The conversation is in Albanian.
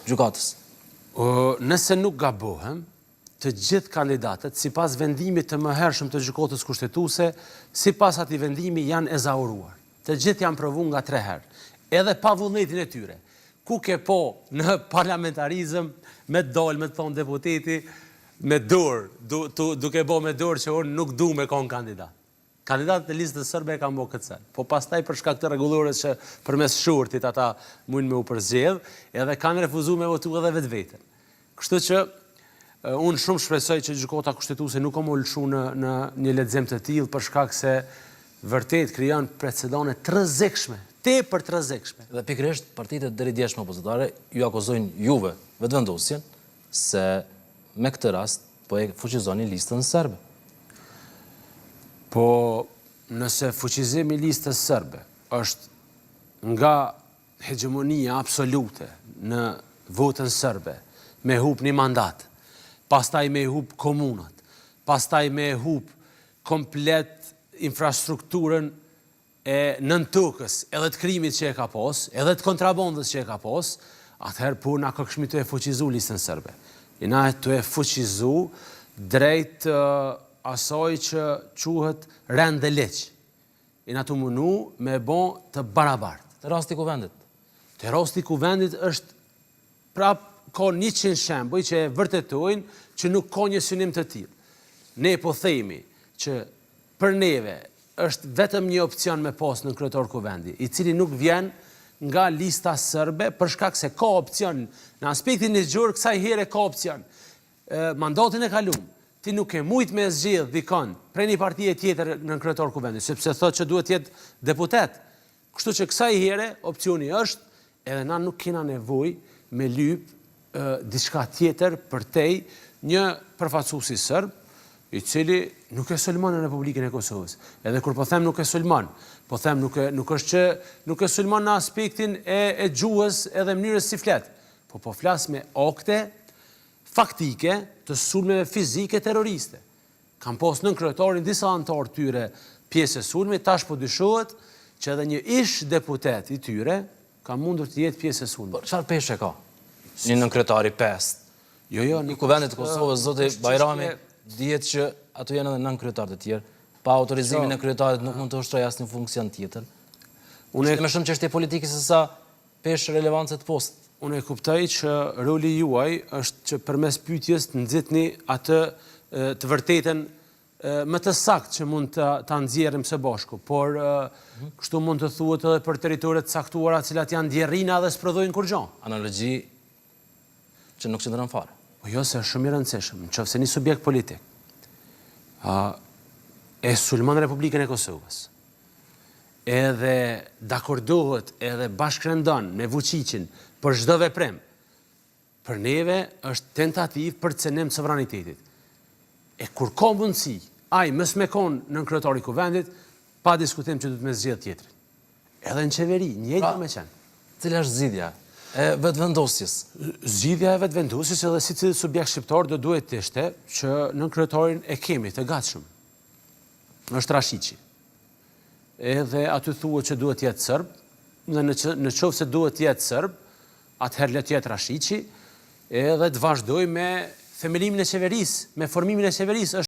Gjykatës. Nëse nuk gabohem, të gjithë kandidatët, sipas vendimit të mëhershëm të Gjykatës Kushtetuese, sipas atij vendimi janë ezauruar. Të gjithë janë provu nga tre herë. Edhe pa vullnetin e tyre. Ku ke pa në parlamentarizëm me të dalë me të thonë deputeti me dorë, duke bo me dorë që unë nuk du me konë kandidat. Kandidatët e Listës Serbe e kanë bo këtë sen. Po pastaj për shkak të rregullores që përmes shortit ata mujnë me u përzgjedh, edhe kanë refuzu me votu edhe vetveten. Kështu që unë shumë shpresoj që Gjykata Kushtetuese nuk ka me u lëshu në në një lexim të tillë për shkak se vërtet krijon precedone të rrezikshme, tepër të rrezikshme. Dhe pikërisht partitë e deridjeshme opozitare ju akuzojnë juve, Vetëvendosjen, se me këtë rast po e fuqizoni Listën Serbe. Po nëse fuqizimi i Listës Serbe është nga hegjemonia absolute në votën serbe, me hup një mandat, pastaj me hup komunat, pastaj me hup komplet infrastrukturën e nëntokës, edhe të krimit që e ka pas, edhe të kontrabandës që e ka pas, atëherë po na kokshmi tu e fuqizu Listën Serbe. Jena tu e fuqizu drejt asaj që quhet rend dhe ligj. Jena tu munu me e bo të barabartë. Te rasti i Kuvendit? Te rasti i Kuvendit është prap ka 100 shembuj që e vërtetojnë që nuk ka një synim të tillë. Ne po themi që për neve është vetëm një opcion me pas nënkryetar Kuvendi, i cili nuk vjen nga lista serbe për shkak se ka opcion në aspektin ligjor kësaj here ka opcion. Mandatin e kalum, ti nuk ke mujt me zgjedh dikon prej një partie tjetër nënkryetar Kuvendit, sepse thotë që duhet të jetë deputet. Kështu që kësaj here opcioni është edhe na nuk kena nevojë me lyp diçka tjetër përtej një përfaqësuesi serb, i cili nuk e sulmon Republikën e Kosovës. Edhe kur po them nuk e sulmon, po them nuk e nuk është që nuk e sulmon në aspektin e e gjuhës edhe mënyrës si flet, po po flas me akte faktike të sulmeve fizike terroriste. Kanë pas nënkryetarin disa anëtarë tyre pjesë e sulmit, tash po dyshohet që edhe një ish deputet i tyre ka mundur të jetë pjesë e sulmit. Po çfarë peshe ka një nënkryetar i pestë? Jo, jo, i Kuvendit të Kosovës, zoti Bajrami, dihet që ato janë edhe nënkryetarë të tjerë. Pa autorizimin e kryetarit nuk mund të ushtrojë asnjë funksion tjetër. Unë më shumë çështje politike se sa peshë relevance të postit. Unë e kuptoj që roli juaj është që përmes pyetjes të nxitni atë të vërtetën më të saktë që mund të ta nxjerrim së bashku, por kështu mund të thuhet edhe për territore të caktuara të cilat janë djerrina dhe s'prodhojnë kurrgjë. Analogji që nuk qëndron fare. Po jo se është shumë i rëndësishëm, në qoftë se një subjekt politik e sulmon Republikën e Kosovës, edhe dakordohet edhe bashkërendon me Vuçiqin për çdo veprim, për neve është tentativë për cenim të sovranitetit. E kur ka mundësi, ai mos me kon nënkryetar i Kuvendit, pa diskutim që duhet me zgjedh tjetrin. Edhe në qeveri, njëjtë pra, me qenë. Cila është zgjidhja e Vetëvendosjes? Zgjidhja e Vetëvendosjes edhe secilit subjekt shqiptar do duhet të ishte që nënkryetarin e kemi të gatshëm. Është Rashiqi. Edhe aty thuhet që duhet të jetë serb, dhe në në qoftë se duhet të jetë serb, atëherë le të jetë Rashiqi, edhe të vazhdojë me themelimin e qeverisë, me formimin e qeverisë.